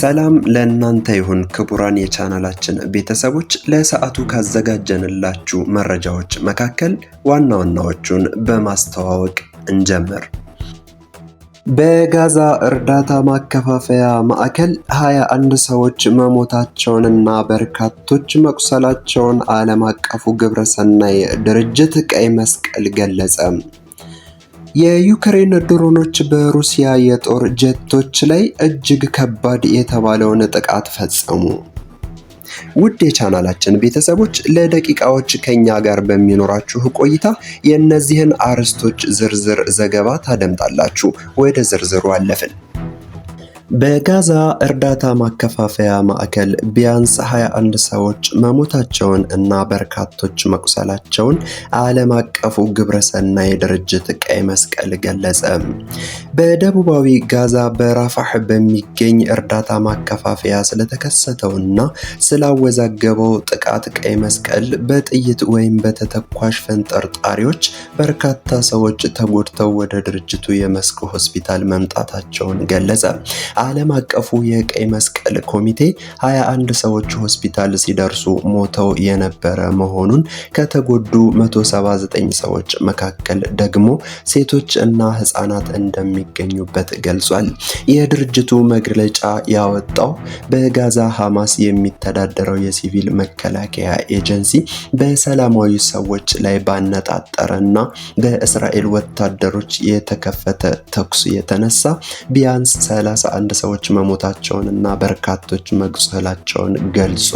ሰላም ለእናንተ ይሁን ክቡራን የቻናላችን ቤተሰቦች፣ ለሰዓቱ ካዘጋጀንላችሁ መረጃዎች መካከል ዋና ዋናዎቹን በማስተዋወቅ እንጀምር። በጋዛ እርዳታ ማከፋፈያ ማዕከል 21 ሰዎች መሞታቸውንና በርካቶች መቁሰላቸውን ዓለም አቀፉ ግብረሰናይ ድርጅት ቀይ መስቀል ገለጸ። የዩክሬን ድሮኖች በሩሲያ የጦር ጀቶች ላይ እጅግ ከባድ የተባለውን ጥቃት ፈጸሙ። ውድ የቻናላችን ቤተሰቦች፣ ለደቂቃዎች ከኛ ጋር በሚኖራችሁ ቆይታ የእነዚህን አርዕስቶች ዝርዝር ዘገባ ታደምጣላችሁ። ወደ ዝርዝሩ አለፍን። በጋዛ እርዳታ ማከፋፈያ ማዕከል ቢያንስ 21 ሰዎች መሞታቸውን እና በርካቶች መቁሰላቸውን ዓለም አቀፉ ግብረሰናይ ድርጅት ቀይ መስቀል ገለጸ። በደቡባዊ ጋዛ በራፋህ በሚገኝ እርዳታ ማከፋፈያ ስለተከሰተውና ስላወዛገበው ጥቃት ቀይ መስቀል በጥይት ወይም በተተኳሽ ፈንጠርጣሪዎች በርካታ ሰዎች ተጎድተው ወደ ድርጅቱ የመስክ ሆስፒታል መምጣታቸውን ገለጸ። ዓለም አቀፉ የቀይ መስቀል ኮሚቴ 21 ሰዎች ሆስፒታል ሲደርሱ ሞተው የነበረ መሆኑን፣ ከተጎዱ 179 ሰዎች መካከል ደግሞ ሴቶች እና ህጻናት እንደሚገኙበት ገልጿል። የድርጅቱ መግለጫ ያወጣው በጋዛ ሐማስ የሚተዳደረው የሲቪል መከላከያ ኤጀንሲ በሰላማዊ ሰዎች ላይ ባነጣጠረና በእስራኤል ወታደሮች የተከፈተ ተኩስ የተነሳ ቢያንስ 31 ሰዎች መሞታቸውንና በርካቶች መቁሰላቸውን ገልጾ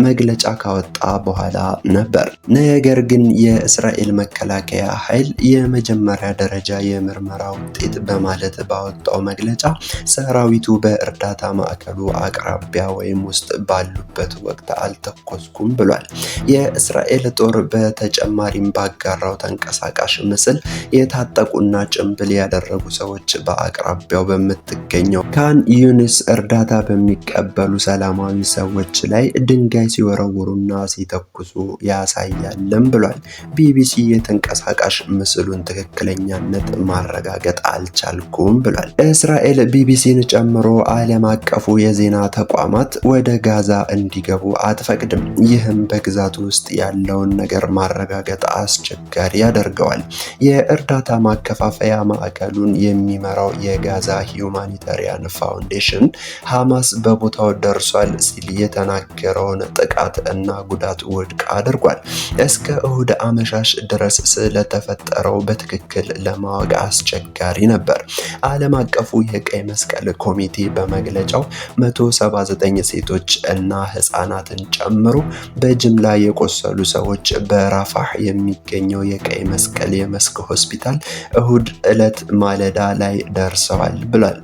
መግለጫ ካወጣ በኋላ ነበር። ነገር ግን የእስራኤል መከላከያ ኃይል የመጀመሪያ ደረጃ የምርመራ ውጤት በማለት ባወጣው መግለጫ ሰራዊቱ በእርዳታ ማዕከሉ አቅራቢያ ወይም ውስጥ ባሉበት ወቅት አልተኮስኩም ብሏል። የእስራኤል ጦር በተጨማሪም ባጋራው ተንቀሳቃሽ ምስል የታጠቁና ጭንብል ያደረጉ ሰዎች በአቅራቢያው በምትገኘው ካን ዩኒስ እርዳታ በሚቀበሉ ሰላማዊ ሰዎች ላይ ድንጋይ ሲወረውሩና ሲተኩሱ ያሳያልም ብሏል። ቢቢሲ የተንቀሳቃሽ ምስሉን ትክክለኛነት ማረጋገጥ አልቻልኩም ብሏል። እስራኤል ቢቢሲን ጨምሮ ዓለም አቀፉ የዜና ተቋማት ወደ ጋዛ እንዲገቡ አትፈቅድም። ይህም በግዛቱ ውስጥ ያለውን ነገር ማረጋገጥ አስቸጋሪ ያደርገዋል። የእርዳታ ማከፋፈያ ማዕከሉን የሚመራው የጋዛ ሁማኒታሪያን ፋውንዴሽን ሐማስ በቦታው ደርሷል ሲል የተናገረውን ጥቃት እና ጉዳት ውድቅ አድርጓል። እስከ እሁድ አመሻሽ ድረስ ስለተፈጠረው በትክክል ለማወቅ አስቸጋሪ ነበር። ዓለም አቀፉ የቀይ መስቀል ኮሚቴ በመግለጫው 179 ሴቶች እና ህፃናትን ጨምሮ በጅምላ የቆሰሉ ሰዎች በራፋህ የሚገኘው የቀይ መስቀል የመስክ ሆስፒታል እሁድ ዕለት ማለዳ ላይ ደርሰዋል ብሏል።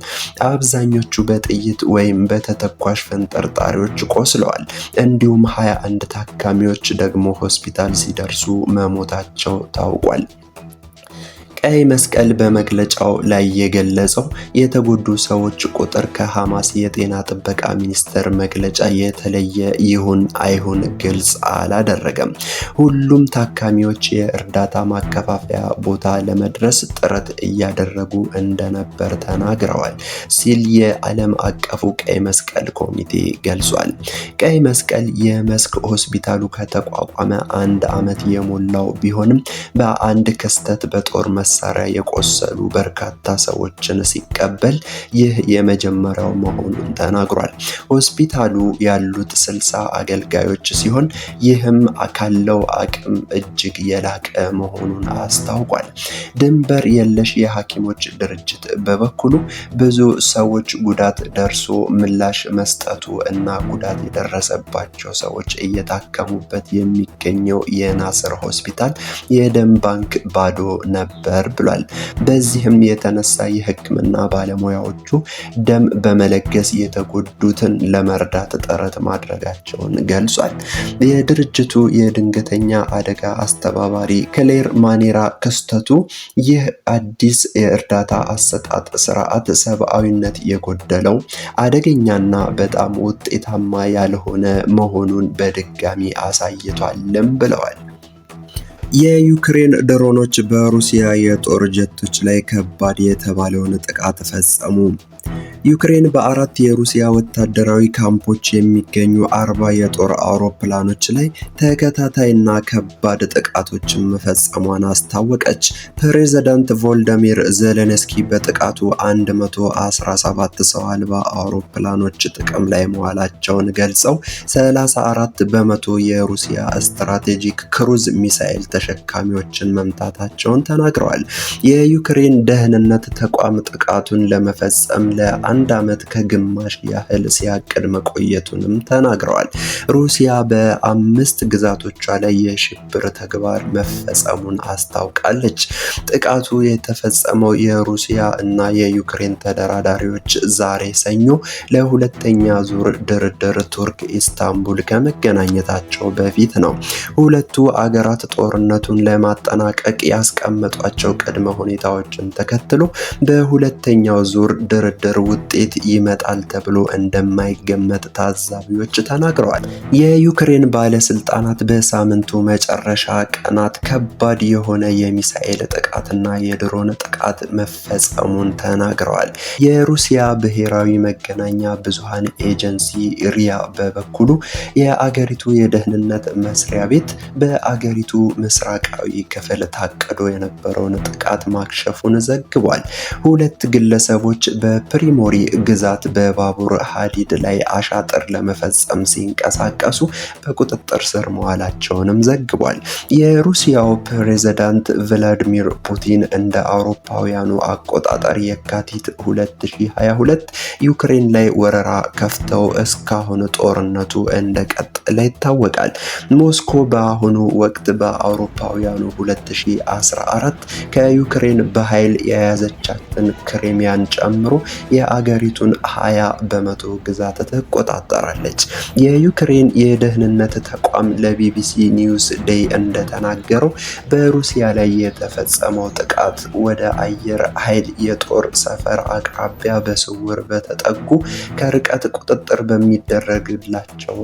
አብዛኞቹ በጥይት ወይም በተተኳሽ ፈንጠርጣሪዎች ቆስለዋል። እንዲሁም 21 ታካሚዎች ደግሞ ሆስፒታል ሲደርሱ መሞታቸው ታውቋል። ቀይ መስቀል በመግለጫው ላይ የገለጸው የተጎዱ ሰዎች ቁጥር ከሐማስ የጤና ጥበቃ ሚኒስቴር መግለጫ የተለየ ይሁን አይሁን ግልጽ አላደረገም። ሁሉም ታካሚዎች የእርዳታ ማከፋፈያ ቦታ ለመድረስ ጥረት እያደረጉ እንደነበር ተናግረዋል ሲል የዓለም አቀፉ ቀይ መስቀል ኮሚቴ ገልጿል። ቀይ መስቀል የመስክ ሆስፒታሉ ከተቋቋመ አንድ ዓመት የሞላው ቢሆንም በአንድ ክስተት በጦር መሳሪያ የቆሰሉ በርካታ ሰዎችን ሲቀበል ይህ የመጀመሪያው መሆኑን ተናግሯል። ሆስፒታሉ ያሉት 60 አገልጋዮች ሲሆን ይህም ካለው አቅም እጅግ የላቀ መሆኑን አስታውቋል። ድንበር የለሽ የሐኪሞች ድርጅት በበኩሉ ብዙ ሰዎች ጉዳት ደርሶ ምላሽ መስጠቱ እና ጉዳት የደረሰባቸው ሰዎች እየታከሙበት የሚገኘው የናስር ሆስፒታል የደም ባንክ ባዶ ነበር ብሏል። በዚህም የተነሳ የሕክምና ባለሙያዎቹ ደም በመለገስ የተጎዱትን ለመርዳት ጥረት ማድረጋቸውን ገልጿል። የድርጅቱ የድንገተኛ አደጋ አስተባባሪ ክሌር ማኔራ ክስተቱ ይህ አዲስ የእርዳታ አሰጣጥ ስርዓት ሰብአዊነት የጎደለው፣ አደገኛና በጣም ውጤታማ ያልሆነ መሆኑን በድጋሚ አሳይቷልም ብለዋል። የዩክሬን ድሮኖች በሩሲያ የጦር ጀቶች ላይ ከባድ የተባለውን ጥቃት ፈጸሙ። ዩክሬን በአራት የሩሲያ ወታደራዊ ካምፖች የሚገኙ 40 የጦር አውሮፕላኖች ላይ ተከታታይና ከባድ ጥቃቶችን መፈጸሟን አስታወቀች። ፕሬዝዳንት ቮልዲሚር ዜሌንስኪ በጥቃቱ 117 ሰው አልባ አውሮፕላኖች ጥቅም ላይ መዋላቸውን ገልጸው 34% የሩሲያ ስትራቴጂክ ክሩዝ ሚሳኤል ተሸካሚዎችን መምታታቸውን ተናግረዋል። የዩክሬን ደህንነት ተቋም ጥቃቱን ለመፈጸም ለአንድ ዓመት ከግማሽ ያህል ሲያቅድ መቆየቱንም ተናግረዋል። ሩሲያ በአምስት ግዛቶቿ ላይ የሽብር ተግባር መፈጸሙን አስታውቃለች። ጥቃቱ የተፈጸመው የሩሲያ እና የዩክሬን ተደራዳሪዎች ዛሬ ሰኞ ለሁለተኛ ዙር ድርድር ቱርክ ኢስታንቡል ከመገናኘታቸው በፊት ነው። ሁለቱ አገራት ጦርነቱን ለማጠናቀቅ ያስቀመጧቸው ቅድመ ሁኔታዎችን ተከትሎ በሁለተኛው ዙር ድርድር ውጤት ይመጣል ተብሎ እንደማይገመት ታዛቢዎች ተናግረዋል። የዩክሬን ባለስልጣናት በሳምንቱ መጨረሻ ቀናት ከባድ የሆነ የሚሳኤል ጥቃትና የድሮን ጥቃት መፈጸሙን ተናግረዋል። የሩሲያ ብሔራዊ መገናኛ ብዙሃን ኤጀንሲ ሪያ በበኩሉ የአገሪቱ የደህንነት መስሪያ ቤት በአገሪቱ ምስራቃዊ ክፍል ታቅዶ የነበረውን ጥቃት ማክሸፉን ዘግቧል። ሁለት ግለሰቦች በፕሪሞሪ ግዛት በባቡር ሐዲድ ላይ አሻጥር ለመፈጸም ሲንቀሳቀሱ በቁጥጥር ስር መዋላቸውንም ዘግቧል። የሩሲያው ፕሬዝዳንት ቭላዲሚር ፑቲን እንደ አውሮፓውያኑ አቆጣጠር የካቲት 2022 ዩክሬን ላይ ወረራ ከፍተው እስካሁን ጦርነቱ እንደቀጠለ ይታወቃል። ሞስኮ በአሁኑ ወቅት በአውሮፓውያኑ 2014 ከዩክሬን በኃይል የያዘቻትን ክሪሚያን ጨምሮ የአገሪቱን 20% ግዛት ትቆጣጠራለች። የዩክሬን የደህንነት ተቋም ለቢቢሲ ኒውስ ዴይ እንደተናገረው በሩሲያ ላይ የተፈጸመው ጥቃት ወደ አየር ኃይል የጦር ሰፈር አቅራቢያ በስውር በተጠጉ ከርቀት ቁጥጥር በሚደረግላቸው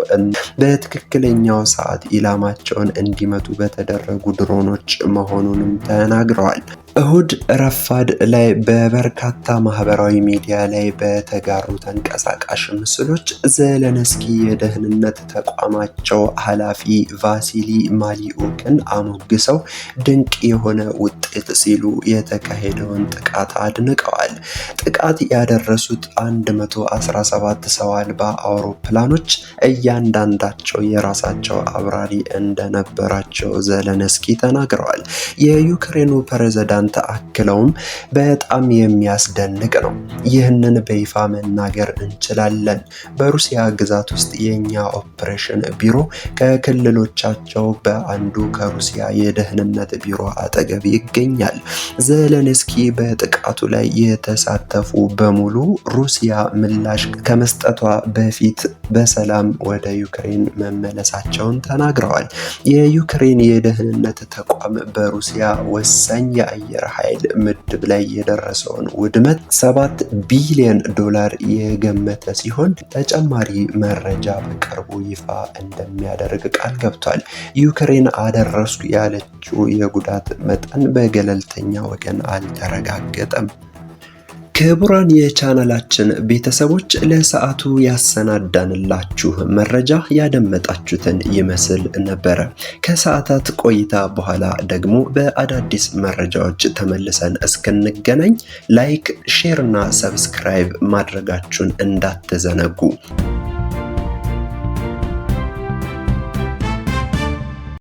በትክክለኛው ሰዓት ኢላማቸውን እንዲመቱ በተደረጉ ድሮኖች መሆኑንም ተናግረዋል። እሁድ ረፋድ ላይ በበርካታ ማህበራዊ ሚዲያ ላይ በተጋሩ ተንቀሳቃሽ ምስሎች ዘለንስኪ የደህንነት ተቋማቸው ኃላፊ ቫሲሊ ማሊኡክን አሞግሰው ድንቅ የሆነ ውጤት ሲሉ የተካሄደውን ጥቃት አድንቀዋል። ጥቃት ያደረሱት 117 ሰው አልባ አውሮፕላኖች እያንዳንዳቸው የራሳቸው አብራሪ እንደነበራቸው ዘለንስኪ ተናግረዋል። የዩክሬኑ ፕሬዝዳንት አክለውም በጣም የሚያስደንቅ ነው። ይህንን በይፋ መናገር እንችላለን። በሩሲያ ግዛት ውስጥ የኛ ኦፕሬሽን ቢሮ ከክልሎቻቸው በአንዱ ከሩሲያ የደህንነት ቢሮ አጠገብ ይገኛል። ዘለንስኪ በጥቃቱ ላይ የተሳተፉ በሙሉ ሩሲያ ምላሽ ከመስጠቷ በፊት በሰላም ወደ ዩክሬን መመለሳቸውን ተናግረዋል። የዩክሬን የደህንነት ተቋም በሩሲያ ወሳኝ የአየር ኃይል ምድብ ላይ የደረሰውን ውድመት $7 ቢሊዮን የገመተ ሲሆን ተጨማሪ መረጃ በቅርቡ ይፋ እንደሚያደርግ ቃል ገብቷል። ዩክሬን አደረሱ ያለችው የጉዳት መጠን በገለልተኛ ወገን አልተረጋገጠም። ክቡራን የቻናላችን ቤተሰቦች ለሰዓቱ ያሰናዳንላችሁ መረጃ ያደመጣችሁትን ይመስል ነበረ። ከሰዓታት ቆይታ በኋላ ደግሞ በአዳዲስ መረጃዎች ተመልሰን እስክንገናኝ like፣ share እና subscribe ማድረጋችሁን እንዳትዘነጉ።